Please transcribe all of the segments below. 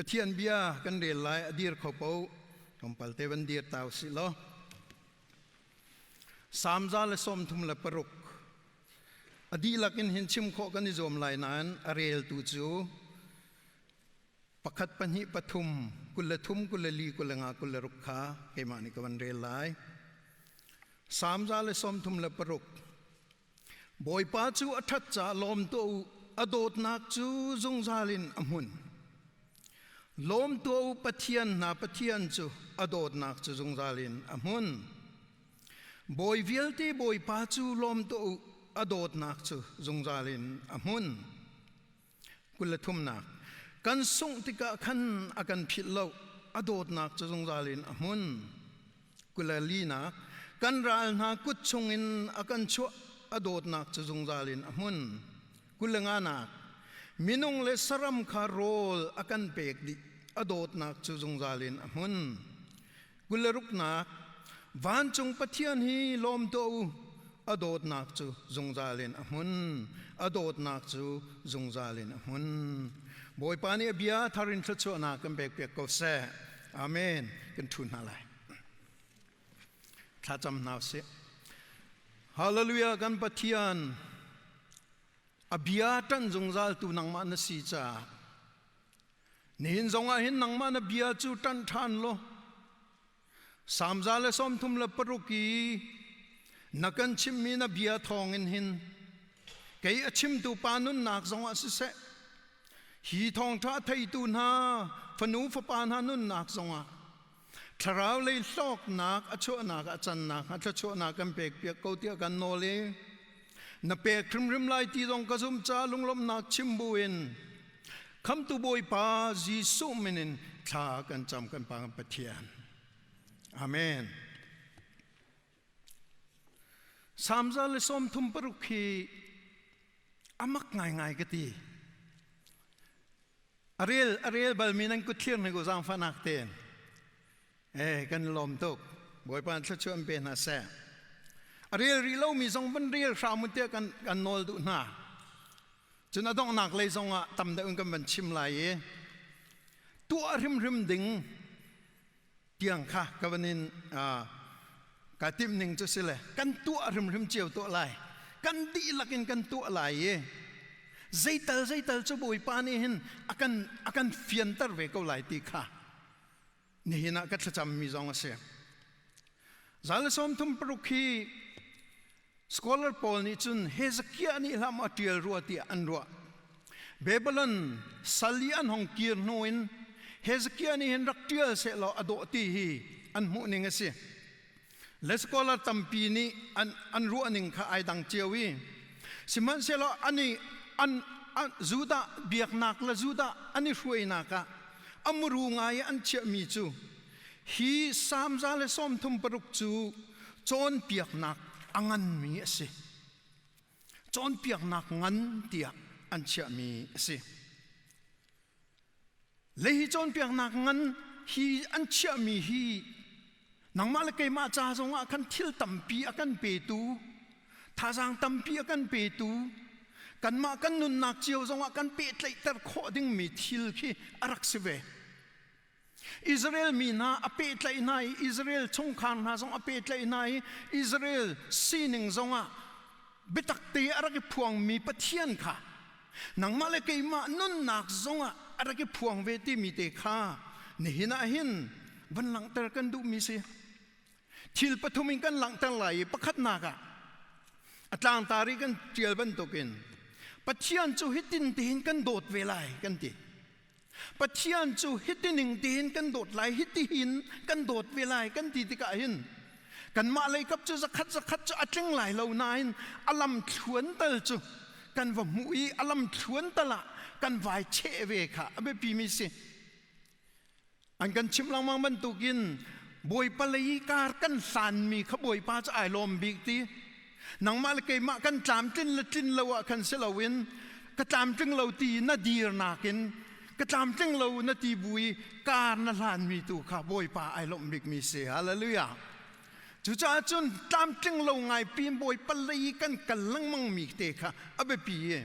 Pathian bia kan rel lai a dir kho po tlawmpal te van dir ta usih law. Salm 136 a dihlak in hin chim khawh kan i zuam lai nain a reltu cu pakhat pahnih pathum 23 24 25 26 kha keimah nih ka van rel lai. Salm 136 Bawipa cu a ṭhat caah lawm tuah u, a dawtnak cu zungzal in a hmun. Lawm tuah u Pathian hna Pathian cu a dawtnak cu zungzal in a hmun. Bawi vialte Bawipa cu lawm tuah u, a dawtnak cu zungzal in a hmun. 23nak Kan sungh tikah khan a kan philh lo, a dawtnak cu zungzal in a hmun. 24nak Kan ral hna kut chungin a kan chuah, a dawtnak cu zungzal in a hmun. 25nak Minung le saram kha rawl a kan pek dih, a dawtnak cu zungzal in a hmun. 26nak Vancung Pathian hi lawm tuah u, a dawtnak cu zungzal in a hmun, a dawtnak cu zungzal in a hmun. Bawipa nih a bia thar in thluachuahnak kan pekpiak ko seh. Amen. Kan ṭhu hna lai. Thlacam hna usih. Hallelujah kan Pathian a bia ṭan zungzal tu nangmah na si caah Nihin zongah hin nangmah na bia cu ṭanh ṭhan law Salm 136 i na kan chimhmi na bia thawngin hin kei a chimtu pa nunnak zongah siseh hi thawngṭha theitu hna fanu fapa hna nunnak zongah thlarau lei hlawknak a chuahnak a cannak hnga thluachuahnak kan pekpiak ko tiah kan nawl i na pek hrimhrim lai ti zong ka zumh ca lunglawmhnak chim buin khamtu Bawipa Jesuh min in thla kan cam kan Pa kan Pathian. Amen. Salm 136 hi amak ngaingai ka ti. A rel a rel balmi nan kut thlir hnik u zaangfahnak tein. Eh kan lawm tuk. Bawipa thluachuah an pe hna seh. A rel rih lomi zong van rel hram u tiah kan kan nawl duh hna. Cun a donghnak lei zong ah tam deuh in kan van chim lai i tuah hrimhrim ding tiang kha ka van in ka timh ning cu si le kan tuah hrimhrim cio tuah lai kan dihlak in kan tuah lai i zeital zeital cu Bawipa nih hin a kan a kan fianter ve ko lai ti kha nihin ah ka thlacam mi zong a si 136 hi scholar pawl nih cun Hezekiah nih hlam a ṭial rua tiah an ruah Babylon sal i an hong kir hnu in Hezekiah nih hin rak ṭial sehlaw a dawh ti hi an hmuh ning a si. Le scholar tampi nih an, an ruah ning kha ai dang cio i sihmanhsehlaw ani an, an Judah biaknak le Judah an i hruainak ah a muru ngai i an chiahmi cu hi Salm 136 cu cawnpiaknak a nganmi a si. Cawnpiaknak ngan tiah an chiahmi a si. Le hi cawnpiaknak ngan hi an chiahmi hi nangmah le keimah ca zongah khan thil tampi a kan petu, thazaang tampi a kan petu, kanmah kan nunnak cio zongah kan pehtlaihter khawh dingmi thil khi a rak si ve. Israel mi hna a pehtlaih hna i Israel chungkhar hna zong a pehtlaih hna i Israel sining zongah biatak te a rak i phuangmi Pathian kha nangmah le keimah nunnak zongah a rak i phuang ve timi te kha nihin ah hin van langhter kan duhmi si. Thil pathum in kan langhter lai i pakhatnak ah a tlangtar i kan ṭial bantukin Pathian cu hitin tihin kan dawt ve lai kan ti. Pathian cu hiti ning tein kan dawt lai, hiti hin kan dawt ve lai kan ti tikah hin kanmah leikap cu zakhat zakhat cu a tling lai lo nain a lam thluan tal cu kan va hmuh i a lam thluan tal ah kan vai cheh ve kha a biapi mi si. An kan chimh lengmang bantukin Bawipa lei kar kan hlanmi kha Bawipa cu ai lawm bik ti. Nangmah le keimah kan tlamtlin le tlin lo ah khan si loin ka tlamtling lo ti na dir nakin ka tlamtling lo na ti bu i kar na hlanmi tu kha Bawipa ai lawmh bikmi si. Hallelujah. Cucaah cun tlamtling lo ngai pin Bawipa lei kan kal lengmang mi te kha a biapi i.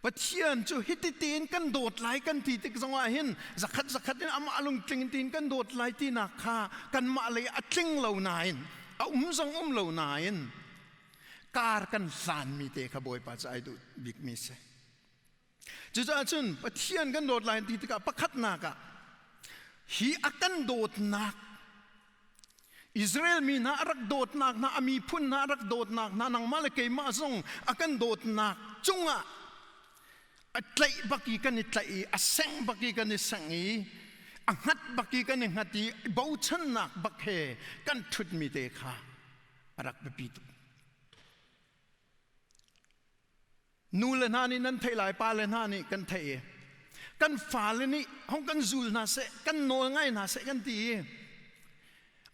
Pathian cu hiti tein kan dawt lai kan ti tik zongah hin zakhat zakhat in amah lungtling tein kan dawt lai tinak kha kanmah lei a tling lo nain, a um zong um lo nain, kar kan hlanmi te kha Bawipa cu ai duh bikmi si. Cucaah cun Pathian kan dawt lai ti tikah pakhatnak ah hi a kan dawtnak, Israel mi hna a rak dawtnak hna, a miphun hna a rak dawtnak hna, nangmah le keimah zong a kan dawtnak cungah a tlaih bak i kan i tlaih i, a sengh bak i kan i sengh i, a hngat bak i kan i hngat i, bochannak bak he kan ṭhutmi te kha a rak biapi tuk. Nu le hna nih nan theih lai, pa le hna nih kan theih i, kan fale nih hong kan zul hna seh, kan nawl ngai hna seh kan ti i,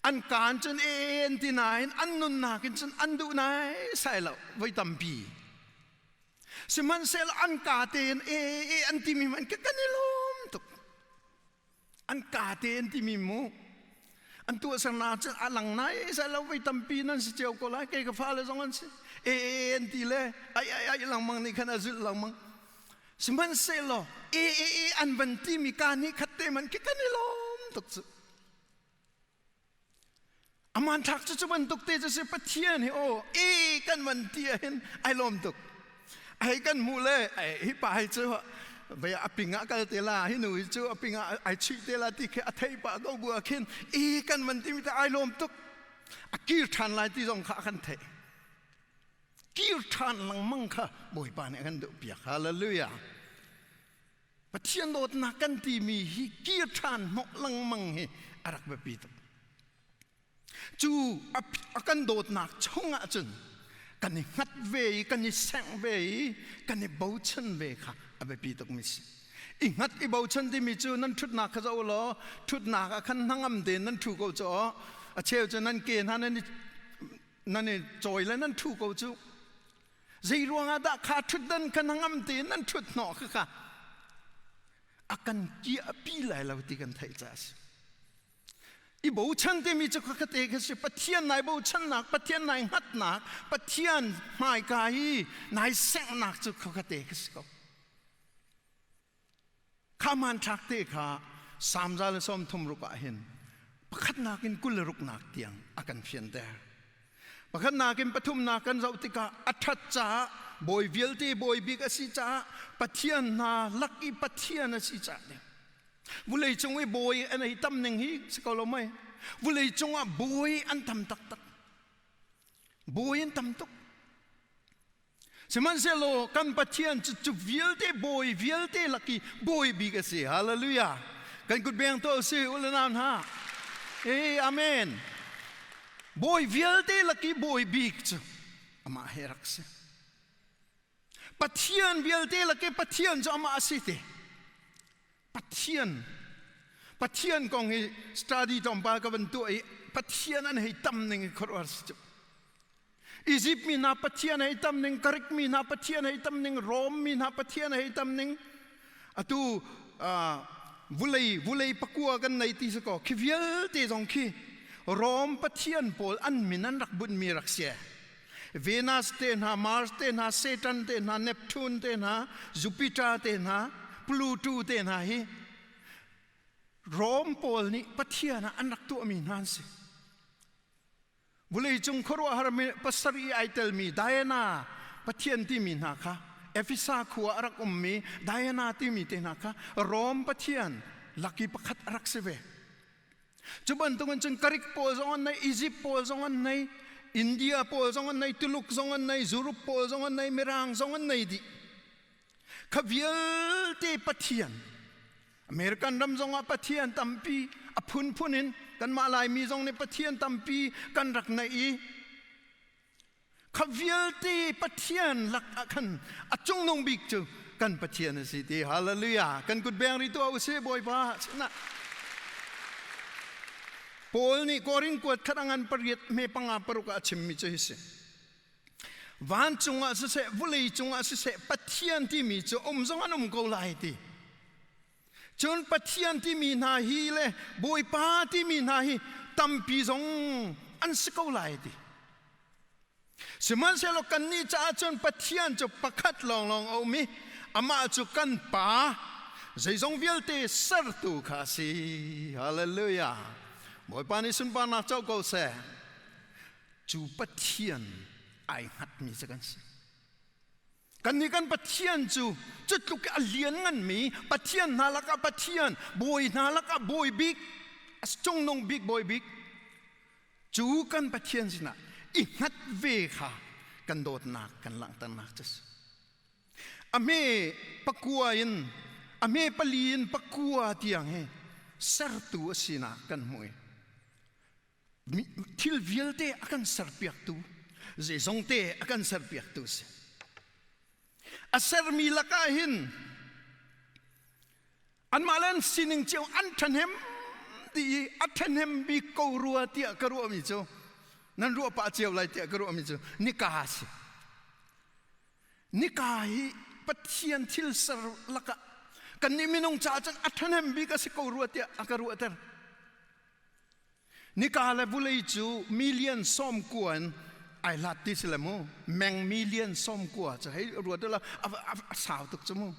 an kaan cun e an ti nain an nunnak in cun an duh nai sai lo voi tampi. Sihmanhsehlaw an ka tein e e an timi man kan i lawm tuk. An ka te an timi mu an tuahsernak cu a lang nai sai lo. Voi tampi nan si cio ko lai. Kei ka fale zong an si, e e an ti le ai ai ai langmang nih khan a zulh langmang. Sihmanhsehlaw e e e an van timi ka nih khat te man khi kan i lawm tuk cu. Aman thlak cu cu bantuk te cu si. Pathian hi aw e kan van ti ah hin ai lawm tuk. Ai kan hmuh le ai hi pa hi cu ve a ping ah kal te la, hi nu hi cu a ping ah ai chuih te la ti khi a thei pah ko bu ah khin e kan van ti mi te ai lawm tuk. A kir ṭhan lai ti zong kha a kan theih. Kir ṭhan lengmang kha Bawipa nih a kan duh piak. Hallelujah. Pathian dawtnak kan timi hi kir ṭhan hnawh lengmang hi a rak biapi tuk. Cu a kan dawtnak chungah cun kan i hngat ve i, kan i sengh ve i, kan i bochan ve kha a biapi tukmi si. I hngat i bochan timi cu nan ṭhutnak kha zoh law, ṭhutnak ah khan hnangam tein nan ṭhu ko cu. A cheu cu nan ke hna nan i cawi le nan ṭhu ko cu. Zei ruangah dah kha ṭhutdan kha hnangam tein nan ṭhut hnawh kha kha a kan kiahpi lai lo ti kan theih caah a si. I bochan timi cu khakate kha si. Pathian nai bochannak, Pathian nai hngatnak, Pathian hmaika hi nai senghnak cu khakate kha si ko. Kha hmanthlak te kha Salm 136 ah hin pakhatnak in 26nak tiang a kan fianter. Pakhatnak in pathumnak kan zoh tikah a ṭhat caah, bawi vialte bawi bik a si caah, Pathian hna lak i Pathian a si caah ding. Vulei cung i bawi an ei tam ning hi si ko lo mei? Vulei cung ah bawi an tam taktak. Bawi an tam tuk. Sihmanhsehlaw kan Pathian cu cu vialte bawi vialte lak i bawi bik a si. Hallelujah. Kan kut beng to si u le nau hna. E amen. Bawi vialte lak i bawi bik cu amah he rak si. Pathian vialte lak i Pathian cu amah a si te. Pathian Pathian kong hi study tlawmpal ka van tuah i, Pathian an hei tam ning i khuaruahhar si cu. Egypt mi hna Pathian hei tam ning, Greek mi hna Pathian hei tam ning, Rom mi hna Pathian hei tam ning. Atu vulei vulei pakua kan nei ti si ko. Khi vialte zong khi Rom Pathian pawl an min an rak bunh mi rak si. Venus te hna, Mars te hna, Satan te hna, Neptune te hna, Jupiter te hna, Pluto te hna hi Rom pawl nih Pathian ah an rak tuahmi hna an si. Vawleicung khuaruahhar pasarih ai telmi Diana pathian timi hna kha, Efesa khua a rak ummi Diana timi te hna kha Rom pathian laki pakhat a rak si ve. Cu bantukin cun Greek pawl zong an nei, Egypt pawl zong an nei, India pawl zong an nei, Tuluk zong an nei, Europe pawl zong an nei, Mirang zong an nei dih. Kha vialte pathian, American ram zongah pathian tampi a phunphun in, kanmah Laimi zong nih pathian tampi kan rak neih i, kha vialte pathian lak ah khan a cungnung bik cu kan Pathian a si ti. Hallelujah. Kan kut beng ri tuah usih Bawipa sinah. Paul nih Korin kuat khat angan 8 hme 5 6 ah a chimmi cu hi si. Vancung ah siseh, vawlei cungah siseh, Pathian timi cu um zong an um ko lai ti. Cun Pathian timi hna hi le Bawipa timi hna hi tampi zong an si ko lai ti. Sihmanhsehlaw kannih caah cun Pathian cu pakhat lawnglawng a um i. Amah cu kan Pa, zeizong vialte sertu kha a si. Hallelujah. Bawipa nih sunparnak co ko seh. Cu Pathian ai hngatmi cu kan si. Kannih kan Pathian cu cu tluk a lian nganmi Pathian hna lakah Pathian, bawi hna lakah bawi bik, a cungnung bik bawi bik, cu kan Pathian sinah i hngat ve kha kan dawtnak kan langhternak cu si. A hme pakua in a hme pali in pakua tiang hi sertu a sinak kan hmuh i thil vialte a kan serpiaktu zeizongte a kan serpiaktu a si. A sermi lakah hin anmah le an sining cio an ṭhahnem ti i a ṭhahnem bik ko rua tiah ka ruahmi cu nan ruah pah cio lai tiah ka ruahmi cu nika a si. Nika hi Pathian thil ser lakah kannih minung caah cun a ṭhahnem bik a si ko rua tiah a ka ruahter. Nika le vulei cu million 90 in ai hlat ti si le mu. Meng million 90 cu hei ruat la a sau tuk cu mu.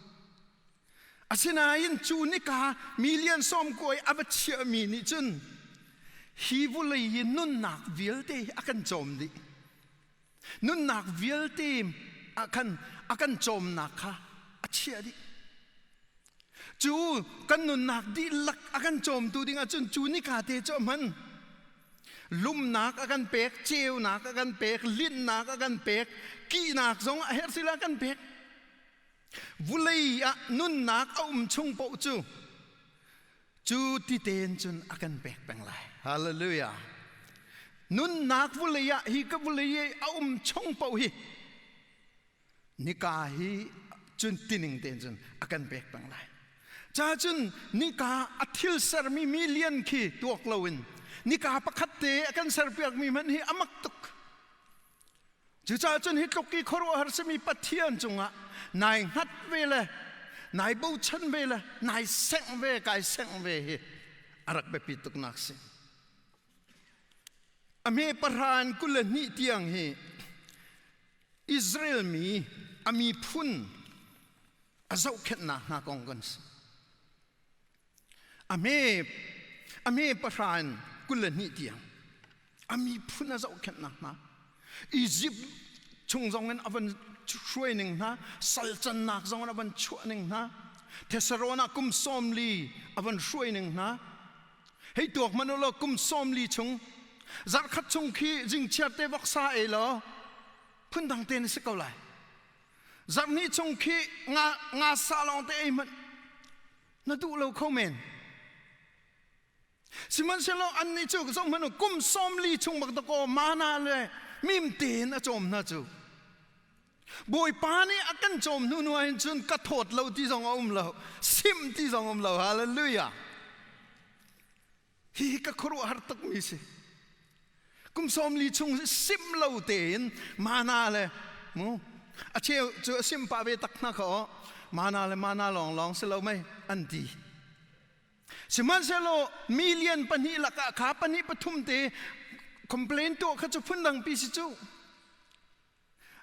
Asinain cu nika million 90 i a va chiahmi nih cun hi vulei hi nunnak vialte hi a kan cawm dih. Nunnak vialte ah khan a kan cawmnak kha a chiah dih. Cu kan nunnak dihlak a kan cawmtu ding ahcun cu nika te cu a hman. Lumnak a kan pek, ceunak a kan pek, linhnak a kan pek, kihnak zong a herh sila a kan pek. Vulei ah nunnak a um chung paoh cu cu ti tein cun a kan pek peng lai. Hallelujah. Nunnak vulei ah hi ka vulei a um chung paoh hi nika hi cun tining tein cun a kan pek peng lai. Ca cun nika a thil sermi million khi tuak loin nika pakhat te a kan serpiakmi hmanh hi a mak tuk. Cucaah cun hi tluk i khuaruahhar simi Pathian cungah nai hngat ve le nai bochan ve le nai sengh ve kai sengh ve hi a rak biapi tuknak si. A hme pahra in 22 tiang hi Israel mi a miphun a zohkhenhnak hna kong kan si. A hme a hme pahra in 22 tiang a miphun a zohkhenhnak hna Egypt chung zong in a van hruai ning hna salcannak zong in a van chuah ning hna Thessalon ah kum 40 a van hruai ning hna hei tuak hmanh law kum 40 chung zarhkhat chung khi jingchiar te voksa ei law phundang te na si ko lai zarhhnih chung khi nga nga sa lawng te ei hmanh na duh lo kho men sihmanhsehlaw annih cu zohhmanh u kum 40 chung bak dakaw mana le mim tein a cawm hna cu Bawipa nih a kan cawm hnu hnu ahhin cun ka thawt lo ti zong a um lo sim ti zong um lo hallelujah hihi ka khuaruahhar tukmi si kum 40 chung sim lo tein mana le mu a cheu cu a sim pah ve tak hna kha aw mana le mana lawng lawng si lo mei an ti sihmanhsehlaw million pahnih lakah kha pahnih pathum te complain tuah kha cu phundang pi si cu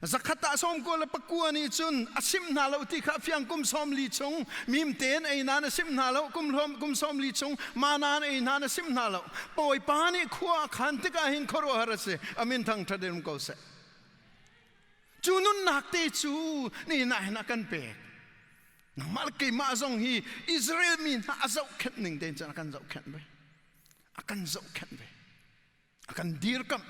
Zakhat ah 99 nih cun a simh hna lo ti kha fiang kum 40 chung mim tein ei na na simh hna lo kum hlawm kum 40 chung mana na ei hna na simh hna lo Bawipa nih khua a khan tikah hin khuaruahhar a si amin thang ṭhat ko seh cu nunnak te cu ni na hin a kan pek nangmah le keimah zong hi Israel mi hna a zohkhenh ning tein cun a kan zohkhenh ve a kan zohkhenh ve a kan dirkamh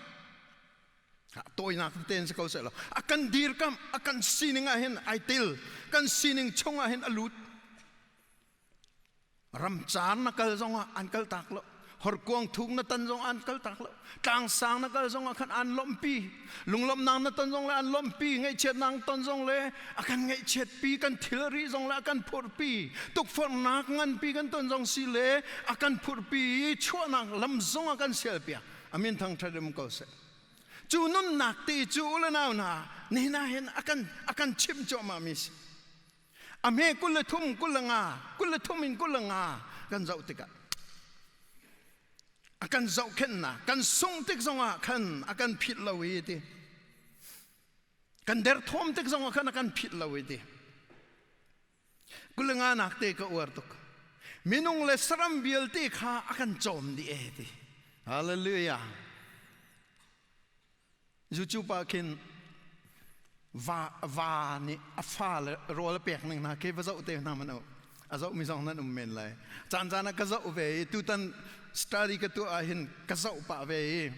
tawinak tein si ko seh law a kan dirkamh a kan sining ah hin ai tel kan sining chung ah hin a lut ramcar na kal zong ah an kal tak lo horkuang thuk na tan zong an kal tak lo tlangsang na kal zong ah khan an lawmhpi lunglawmhnak na ton zong le an lawmhpi ngaihchiatnak ton zong le a kan ngaihchiatpi kan thilri zong le a kan phurhpi tukforhnak nganpi kan ton zong si le a kan phurhpi i chuahnak lam zong a kan sialpiak amin thangṭhat um ko seh cu nunnak te cu u le nau hna nihin ah hin a kan a kan chimh cuahmah mi si a hme 23 25 23 in 25 kan zoh tikah a kan zohkhenhnak kan sungh tik zongah khan a kan philh lo i ti kan derthawm tik zongah khan a kan philh lo i ti. Kulenga nak te ka uar tuk. Minung le saram vialte kha a kan cawm dih e ti. Hallelujah. YouTube ah khin va va nih a fa le rawl a pek ning hna khi va zoh te hna man u. A zoh mi zong nan um men lai. Caan caan ah ka zoh ve i tutan study ka tuah ah hin ka zoh pah ve i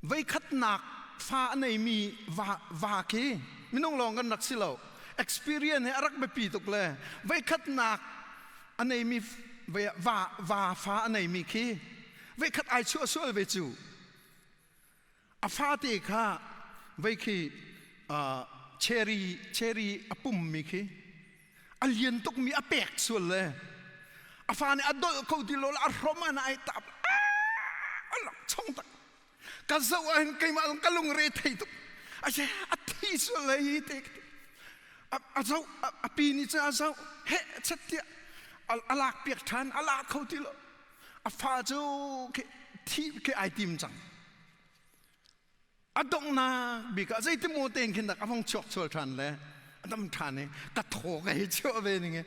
Voikhatnak fa a neimi va, va khi minung lawng kan rak si lo. Experience he a rak biapi tuk le voikhatnak a neimi va, va fa a neimi khi voikhat ai chuah sual ve cu. A fate kha vei khi uh, cherry cherry a pummi khi a lian tukmi a pek sual le a fa nih a dolh ko ti lo a hrom an ai tap a lak chung tak ka zoh ah hin keimah zong ka lungre thei tuk a se a thi sual le hi te a zoh a pi nih cun a zoh he chet tiah a lak piak ṭhan a lak kho ti lo a fa cu thi khi ai tim cang A donghnak bik ah zeiti maw tein khin dak a vong chuak sual ṭhan le a dam ṭhan i ka thaw ka hei chuah ve ning i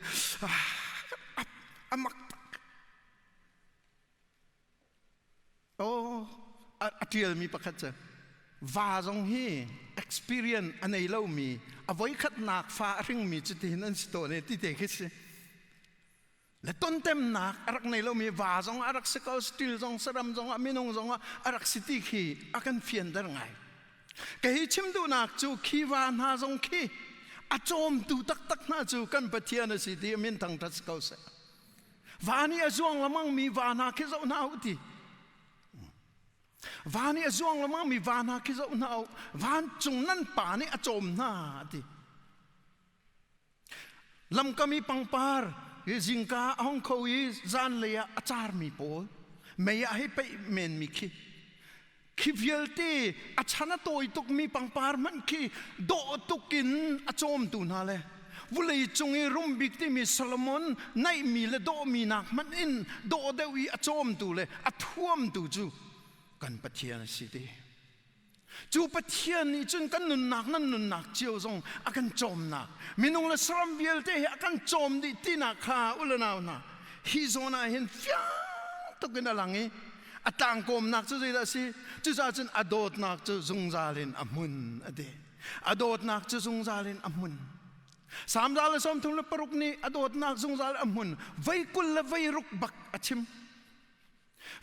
a mak tak. Oh, a ṭialmi pakhat cu va zong hi experience a nei lomi a voikhatnak fa a hringmi cu tihin an si tawn i ti te khi si. Le tontemnak a rak nei lomi va zong a rak si ko, stil zong, saram zong ah, minung zong ah a rak si ti khi a kan fianter ngai. Ka hi chim duhnak cu khi va hna zong khi a cawmtu taktak hna cu kan Pathian a si ti a min thangṭhat si ko seh. Va nih a zuang lamang mi va hna khi zoh hna u ti. Va nih a zuang lamang mi va hna khi zoh hna u. Vancung nan pa nih a cawm hna ti. Lamkam i pangpar hi zingka a hong kho i zanlei ah a carmi pawl mei ah hei peih menmi khi khi vialte a chan a tawi tukmi pangpar hmanh khi dawh tuk in a cawmtu hna le vulei cung i rum bik timi Solomon naihmi le dawhmi nak hmanh in dawh deuh i a cawmtu le a thuamtu cu kan Pathian a si ti. Cu Pathian nih cun kan nunnak nan nunnak cio zong a kan cawmnak minung le saram vialte hi a kan cawm dih tinak kha u le nau hna hi zawn ah hin fiang tuk in a lang i a tlangkawmnak cu zeidah a si? Cucaah cun a dawtnak cu zungzal in a hmun a ti. A dawtnak cu zungzal in a hmun. Salm 136 nih a dawtnak zungzal a hmun vei 20 le vei ruk bak a chim.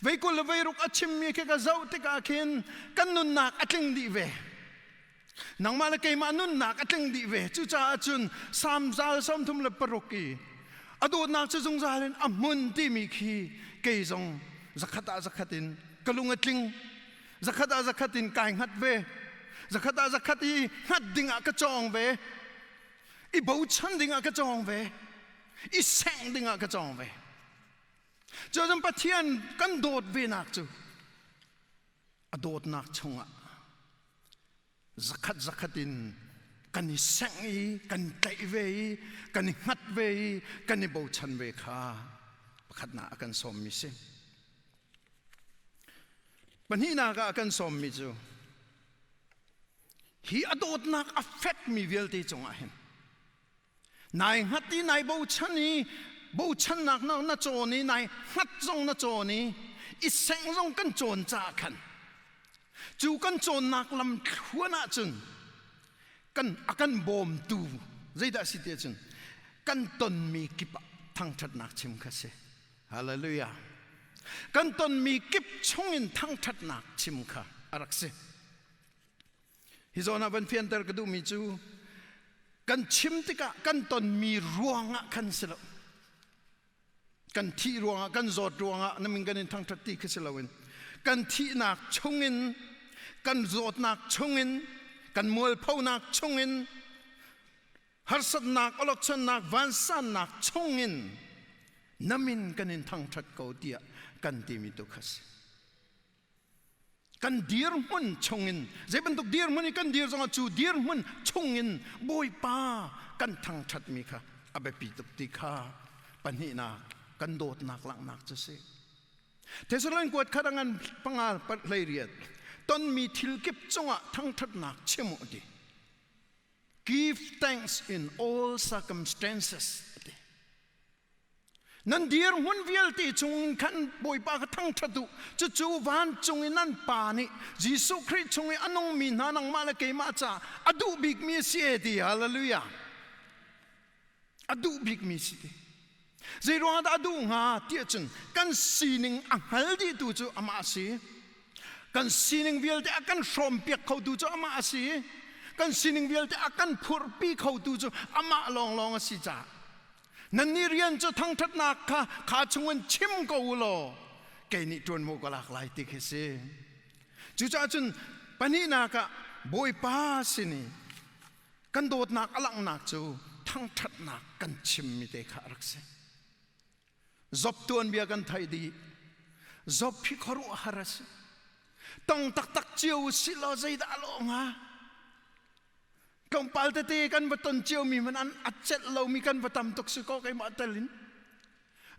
Vei 20 le vei ruk a chimmi khi ka zoh tikah khin kan nunnak a tling dih ve. Nangmah le keimah nunnak a tling dih ve. Cucaah cun Salm 136 i a dawtnak cu zungzal in a hmun timi khi kei zong zakhat ah zakhat in ka lung a tling. Zakhat ah zakhat in kai hngat ve. Zakhat ah zakhat i hngat ding ah ka cawng ve. I bochan ding ah ka cawng ve. I sengh ding ah ka cawng ve. Cucun Pathian kan dawt venak cu a dawtnak chungah zakhat zakhat in kan i sengh i kan tlaih ve i kan i hngat ve i kan i bochan ve kha pakhatnak a kan sawmmi si. Pahnihnak ah a kan sawmmi cu hi a dawtnak a fekmi vialte cungah hin Nai hngat i nai bochan i bochannak na na cawn i nai hngat zong na cawn i i sengh zong kan cawn caah khan cu kan cawnnak lam thluan ahcun kan a kan bawmtu zeidah si ti ahcun kan tonmi kip ah thangṭhatnak chim kha si. Hallelujah. Kan tonmi kip chungin thangṭhatnak chim kha a rak si. Hi zawn ah van fianter ka duhmi cu kan chim tikah kan tonmi ruangah khan si lo. Kan thih ruangah, kan zawt ruangah na min kan in thangṭhat ti khi si loin kan thihnak chungin, kan zawtnak chungin, kan mualphonak chungin, harsatnak, awlokchonnak, vansannak chungin na min kan in thangṭhat ko tiah kan timi tu kha si. Kan dirhmun chungin zei bantuk dirhmun i kan dir zongah cu dirhmun chungin Bawipa kan thangṭhatmi kha a biapi tuk ti kha pahnihnak kan dawtnak langhnak cu si. Thessalonian kuat khat a ngan panga 18 tonmi thil kip cungah thangṭhatnak chim u ti. Give thanks in all circumstances. Nan dirhmun vialte chung khan Bawipa ka thangṭhat u. Cucu vancung i nan Pa nih Jesuh Khrih chung i a nungmi hna nangmah le keimah caah a duh bikmi a si e ti. Hallelujah. A duh bikmi si ti. Zei ruangah dah a duh hnga tiah cun kan sining a hngal dihtu cu amah a si. Kan sining vialte a kan hrawmpiak khotu cu amah a si. Kan sining vialte a kan phurhpi khotu cu amah lawnglawng a si caah nannih rian cu thangṭhatnak kha kha chungin chim ko u law kei nih ṭuanvo ka lak lai ti khi si. Cucaah cun pahnihnak ah Bawipa sin i kan dawtnak a langhnak cu thangṭhatnak kan chimmi te kha a rak si. Job tuanbia kan theih dih. Job hi khuaruahhar a si. Tong taktak cio si law zeidah a lawh hnga? Tlawmpal tete kan va ton ciomi hmanh an a celh lomi kan va tam tuk si ko keimah tel in.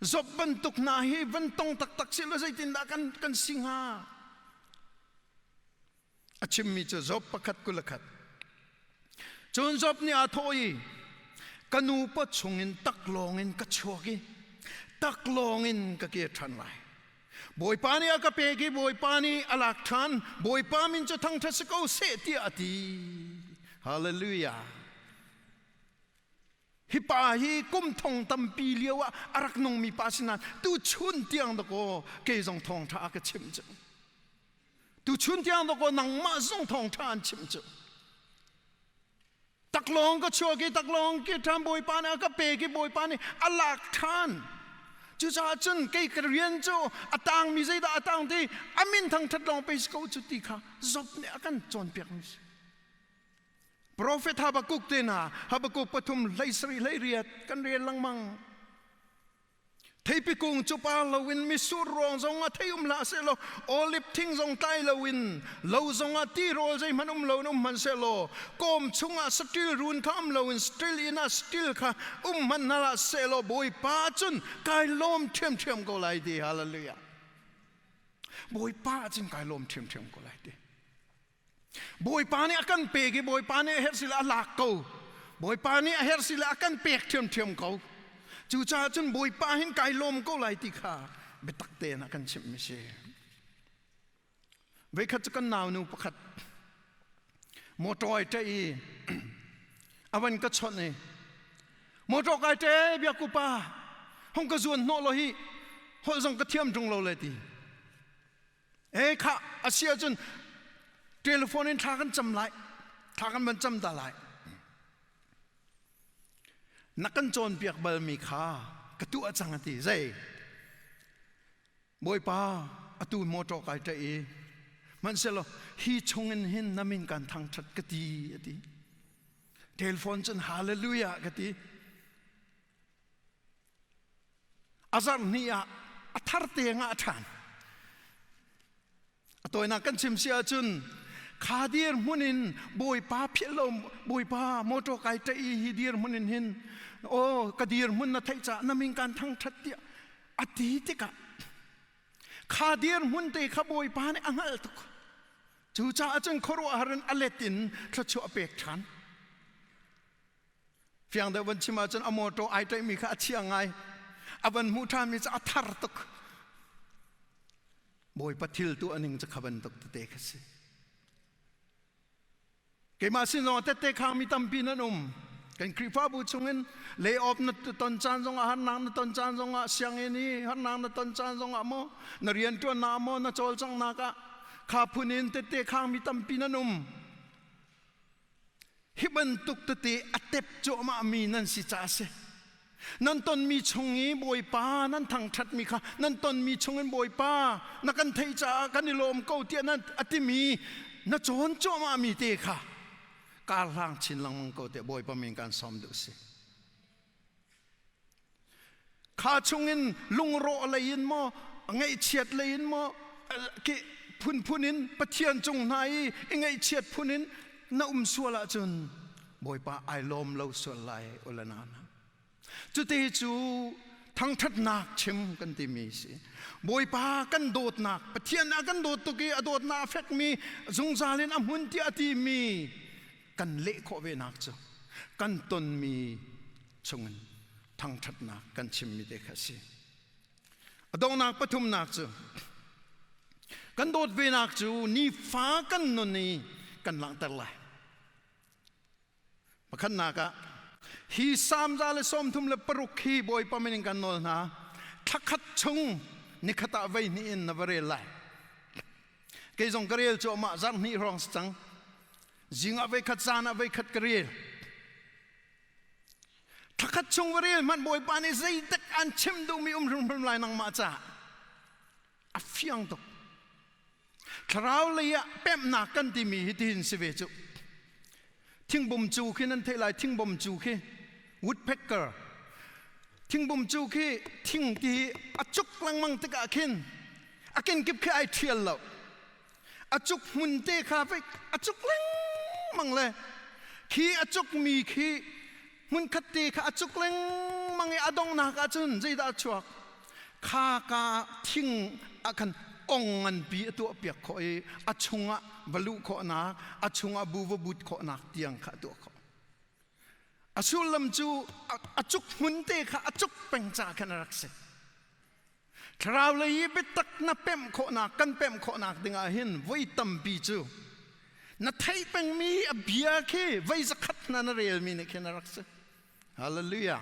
Job bantuk hna hi van tong taktak si law zeitindah kan kan si hnga? A chimmi cu Job pakhat 21. Cun Job nih aa thawh i, ka nu paw chungin taklawng in ka chuak i taklawng in ka kir ṭhan lai. Bawipa nih a ka pek i Bawipa nih a lak ṭhan. Bawipa min cu thangṭhat si ko seh tiah a ti. Hallelujah. Hi pa hi kum thong tampi lio ah a rak nungmi pa si nain tuchun tiang dakaw kei zong thawngṭha a ka chimh cu. Tuchun tiang dakaw nangmah zong thawngṭha an chimh cu. Taklawng ka chuak i taklawng ke ṭhan Bawipa nih a ka pek i Bawipa nih a lak ṭhan. Cucaah cun kei ka rian cu a tangmi zeidah a tang ti a min thangṭhat lawng pei si ko cu ti kha Job nih a kan cawnpiakmi si. Profet Habakkuk te hna Habakkuk pathum 17 18 kan rel lengmang. Theipi kung cu par loin mitsur ruang zong ah thei um hlah sehlaw olive thing zong tlai loin lo zongah tirawl zeihmanh um loin um hmanh sehlaw kawm chungah saṭil run kha um loin saṭil inn ah saṭil kha um hmanh hna hlah sehlaw Bawipa cun kai lawm ṭhiamṭhiam ko lai ti. Hallelujah. Bawipa cun kai lawm ṭhiamṭhiam ko lai ti. Bawipa nih a kan pek i Bawipa nih a herh sile a lak ko. Bawipa nih a herh sile a kan pek ṭhiamṭhiam ko. Cucaah cun Bawipa hin kai lawm ko lai ti kha biatak tein a kan chimhmi si. Voikhat cu kan naunu pakhat motor ai ṭaih i a van ka chawnh i motor kai ṭe biaku pa hong ka zuan hnawh law hi holh zong ka thiam ṭung lo le ti. E khah a si ahcun telephone in thla kan cam lai thla kan van cam ta lai na kan cawnpiak balmi kha ka tuah cang a ti zei bawipa atu motor kai ṭaih i hmanhsehlaw hi chungin hin na min kan thangṭhat ka ti a ti telephone cun hallelujah ka ti A zarh hnih ah a thar te ngah ṭhan. A tawinak kan chim si ahcun kha dir hmun in Bawipa philh lo Bawipa motor kai ṭaih i hi dir hmun in hin aw ka dir hmun na theih caah na min kan thangṭhat tiah a ti tikah kha dir hmun te kha Bawipa nih a hngalh tuk. Cucaah cun khuaruahhar in a let in thluachuah a pek ṭhan. Fiang deuh van chim ahcun a mawṭaw ai ṭaihmi kha a chia ngai. A van hmuh ṭhanmi cu a thar tuk. Bawipa thil tuah ning cu kha bantuk tete kha si. Keimah sin zong tette khangmi tampi nan um. Kan Khrihfabu chungin lay off na ton caan zongah harnak na ton caan zongah sianginn i harnak na ton caan zongah maw na rianṭuannak maw na cawlcanghnak ah kha phun in tette khangmi tampi nan um. Hi bantuk tete a tep cuahmahmi nan si caah a si. Nan tonmi chung i Bawipa nan thangṭhatmi kha nan tonmi chungin Bawipa na kan theih caah kan i lawm ko tiah nan a timi na cawn cuahmahmi te kha kar hlang chin lengmang ko tiah Bawipa min kan sawm duh si. Kha chungin lungrawh lei in maw ngaihchiat lei in maw phunphun in Pathian cung hna i i ngaihchiat phun in na um sual ahcun Bawipa ai lawm lo sual lai ulana. Cute cu thangṭhatnak chim kan timi si. Bawipa kan dawtnak Pathian a kan dawt tuk i a dawtnak a fekmi zungzal in a hmun tiah a timi kan leh khawh ve nak cu. Kan tonmi chungin thangṭhatnak kan chimmi te kha a si. A donghnak pathumnak cu kan dawt venak cu nifa kan nun i kan langhter lai. Pakhatnak ah hi Salm 136 hi Bawipa min in kan nawl hna. Thlakhat chung nikhat ah voi hnih in na va rel lai. Kei zong ka rel cuahmah zarh hnih hrawng si cang. Zing ah voikhat zan ah voikhat ka rel. Thlakhat chung va rel hmanh Bawipa nih zeitek an chim duhmi um hrimhrim lai nangmah caah. A fiang tuk. Thlarau lei ah pemhnak kan timi hi tihin si ve cu. Thingbum cu khi nan theih lai thingbum cu khi woodpecker thingbum cu khi thing ti a cuk lengmang tikah khin a kenkip khi ai ṭhial lo a cuk hmun te kha fei a cuk lengmang le khi a cukmi khi hmunkhat te kha a cuk lengmang i a donghnak ahcun zeidah a chuak kha ka thing ah khan ong nganpi a tuah piak khawh i a chungah va luh khawhnak a chungah bu va but khawhnak tiang kha a tuah khawh a sullam cu a cuk hmun te kha a cuk peng ca khan a rak si Thlarau lei i biatak na pemh khawhnak kan pemh khawhnak dingah hin voi tampi cu na theih pengmi a bia khi voi zakhat hna na relmi nih khin a rak si. Hallelujah.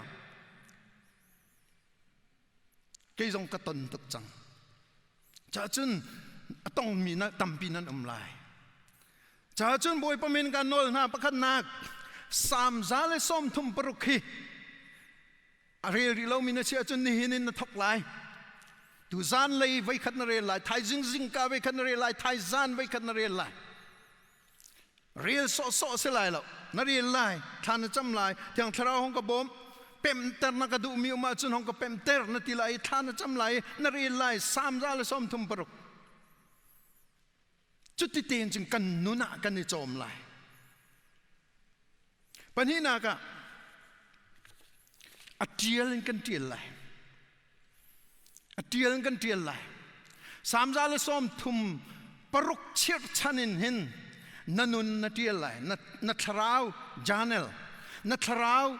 Kei zong ka ton tuk cang. Cahcun a tongmi na tampi nan um lai. Cahcun Bawipa min kan nawl hna pakhatnak Salm 136 hi A rel rih lomi na si ahcun nihin in na thawk lai. Tu zan lei voikhat na rel lai, thaizing zingka voikhat na rel lai, thaizan voikhat na rel lai. Rel sawhsawh si lai lo. Na rel lai, thla na cam lai, Thiang Thlarau hong ka bawm, pemter na ka duhmi um ahcun hong ka pemter na ti lai i thla na cam lai i na rel lai Salm 136. Cuti tein cun kan nun ah kan i cawm lai. Pahnihnak ah a ṭial in kan ṭial lai. A ṭial in kan ṭial lai. Salm 136 chirhchan in hin na nun na ṭial lai. Na thlarau journal, na thlarau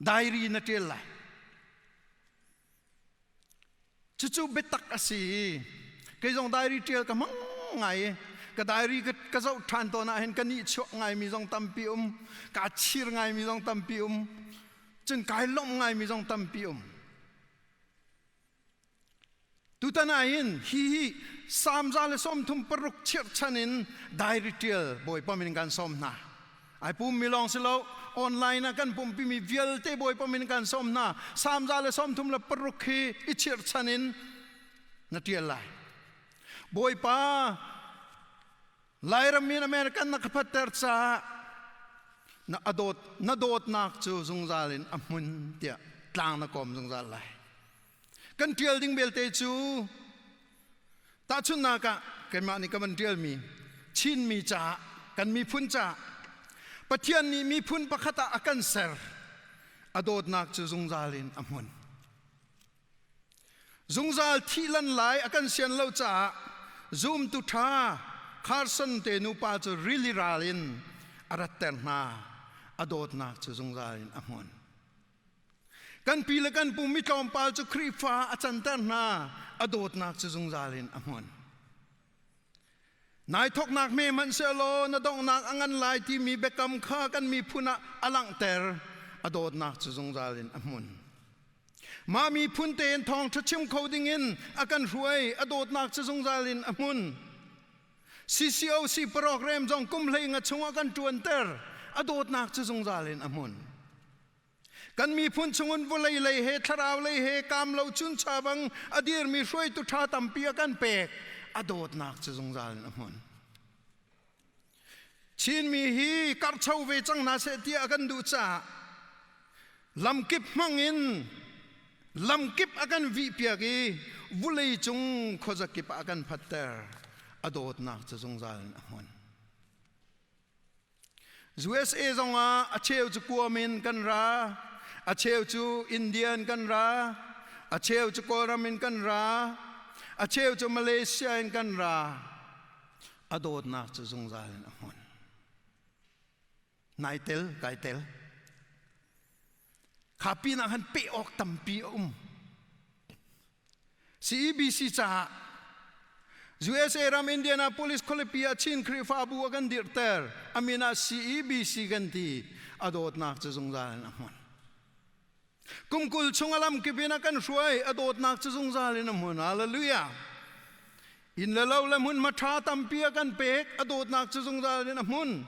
diary na ṭial lai. Cucu biatak a si i kei zong diary ṭial ka hmang ngai i ka diary ka zoh ṭhan tawn ah hin ka nihchuak ngaimi zong tampi um, kaa chir ngaimi zong tampi um, cun kai lawmh ngaimi zong tampi um. Tutan ah hin hi hi Salm 136 chirhchan in diary ṭial Bawipa min kan sawm hna. Ai pummi lawng si lo, online ah kan pumhpimi vialte Bawipa min kan sawm hna. Salm 136 hi i chirhchan in na ṭial lai. Bawipa, Lairam in American na ka phatter caah na adawt na dawtnak cu zungzal in a hmun tiah tlang na kawm zungzal lai. Kan ṭial ding belte cu tahchunhnak ah keimah nih ka van ṭialmi Chinmi caah kan miphun caah Pathian nih miphun pakhat ah a kan ser a dawtnak cu zungzal in a hmun. Zungzal thih lan lai a kan sian lo caah zumtu ṭha Carson te nupa cu rili ral in a ratter hna a dawtnak cu zungzal in a hmun. Kan pi le kan pu mi tlawmpal cu Khrihfa a canter hna, a dawtnak cu zungzal in a hmun. Nai thawknak hme hmanh sehlaw na donghnak a ngan lai timi biakam kha kan miphun ah a langhter, a dawtnak cu zungzal in a hmun. Mah miphun tein thawngṭha chim kho dingin a kan hruai, a dawtnak cu zungzal in a hmun. CCOC program zong kum 15 chungah kan ṭuanter, a dawtnak cu zungzal in a hmun. Kan miphun chungin vawlei lei he thlarau lei he kaam lo chuncha bang a dirmi hruaitu ṭha tampi a kan pek. A dawtnak cu zungzal in a hmun. Chinmi hi karhcho ve cang hna seh tiah a kan duh caah lamkip hmang in lamkip a kan vihpiak i vulei cung khuazakip ah a kan phatter. A dawtnak cu zungzal in a hmun. USA zongah a cheu cu Guam in kan ra, a cheu cu India in kan ra, a cheu cu Kawlram in kan ra, a cheu cu Malaysia in kan ra. A dawtnak cu zungzal in a hmun. Nai tel, kai tel. Kha pinah khan peh awk tampi a um. CEBC caah USA ram Indianapolis khualipi ah Chin Khrihfabu a kan dirhter. A min ah CEBC kan ti. A dawtnak cu zungzal in a hmun. Kum 20 chung a lamkip in a kan hruai. A dawtnak cu zungzal in a hmun. Hallelujah. Inn le lo le hmunhma ṭha tampi a kan pek. A dawtnak cu zungzal in a hmun.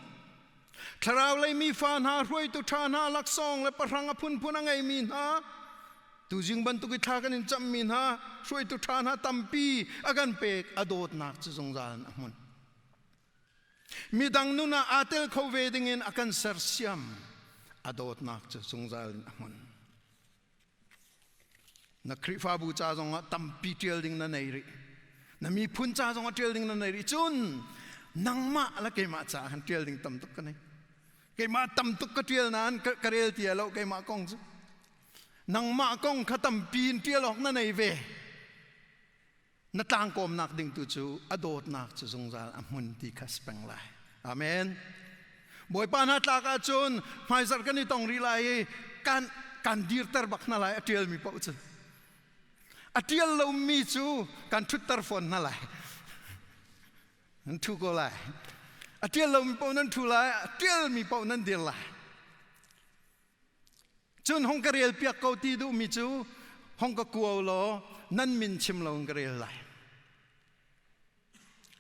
Thlarau lei mi fa hna hruaitu ṭha hna laksawng le pahrang a phunphun a ngeimi hna tuzing bantuk i thla kan in cammi hna hruaitu ṭha hna tampi a kan pek. A dawtnak cu zungzal in a hmun. Midang nun ah aa tel kho ve dingin a kan sersiam. A dawtnak cu zungzal in a hmun. Na Khrihfabu ca zongah tampi ṭial ding na nei rih. Na miphun ca zongah ṭial ding na nei rih. Cun nangmah le keimah caah khan ṭial ding tam tuk ka nei. Keimah tam tuk ka ṭial nain ka rel ti lo keimah kong cu. Nangmah kong kha tampi in ṭial awk na nei ve. Na tlangkawmnak ding tu cu a dawtnak cu zungzal a hmun ti kha si peng lai. Amen. Bawipa hna tlak ahcun hmaizarh kan i tong rih lai i kan kan dirter bak hna lai a ṭialmi paoh cu. A ṭial lomi cu kan ṭhutter fawn hna lai. Nan ṭhu ko lai. A ṭial lomi paoh nan ṭhu lai, a ṭialmi paoh nan dir lai. Cun hong ka rel piak ko ti duhmi cu hong ka kuo law nan min chim lo in ka rel lai.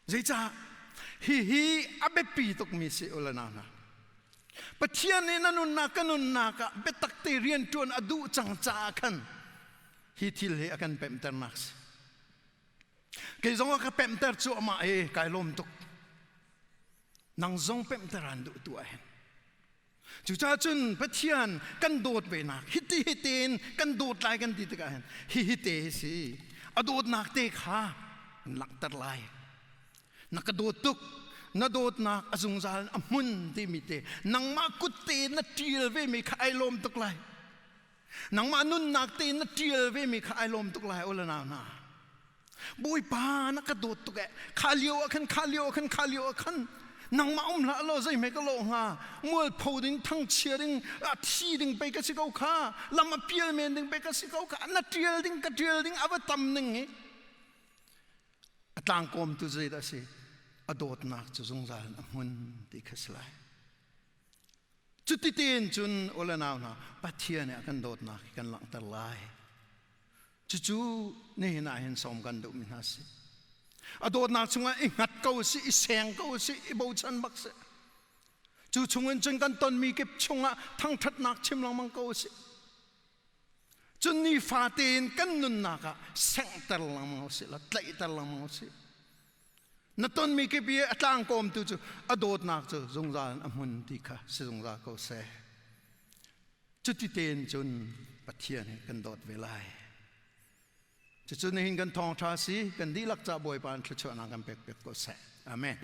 Zeicah? Hihi a biapi tukmi si u le nau hna. Pathian nih na nunnak ka nunnak ah biatak te rianṭuan a duh cang caah khan hi thil hi a kan pemhternak si. Kei zong a ka pemhter cuahmah i kai lawm tuk. Nang zong pemhter aan duh tu ah hin. Cucaah cun Pathian kan dawt venak hiti hite in kan dawt lai kan ti tikah hin hihi te hi si. A dawtnak te kha an langhter lai. Na ka dawt tuk, na dawtnak a zungzal a hmun timi te nangmah kut te na ṭial vemi kha ai lawm tuk lai. Nangmah nunnak te na ṭial vemi kha ai lawm tuk lai o le nau hna. Bawipa na ka dawt tuk eh. Kha lio ah khan, kha lio ah khan, kha lio ah khan nangmah um hlah law zeihme ka lawh hnga. Mualpho ding, thangchia ding, a thi ding pei ka si ko kha. Lam a pial men ding pei ka si ko kha. Na ṭial ding, ka ṭial ding a va tam ning hi. A tlangkawm tu zeidah a si? A dawtnak cu zungzal in a hmun ti kha si lai. Cuti tein cun u le nau hna, Pathian nih a kan dawtnak hi kan langhter lai. Cucu nihin ah hin sawm kan duhmi hna si. A dawtnak chungah i hngat ko si, i seng ko si, i bochan bak si. Cu chungin cun kan tonmi kip chungah thangṭhatnak chim lengmang ko si. Cun nifa tein kan nunnak ah senghter lengmang si la, tlaihter lengmang si. Na tonmi kip i a tlangkawmtu cu a dawtnak cu zungzal in a hmun ti kha si zungzal ko seh. Cuti tein cun Pathian hi kan dawt ve lai. Cucu nihin kan thawngṭha si, kan dihlak ca Bawipa in thluachuahnak kan pek piak ko seh. Amen.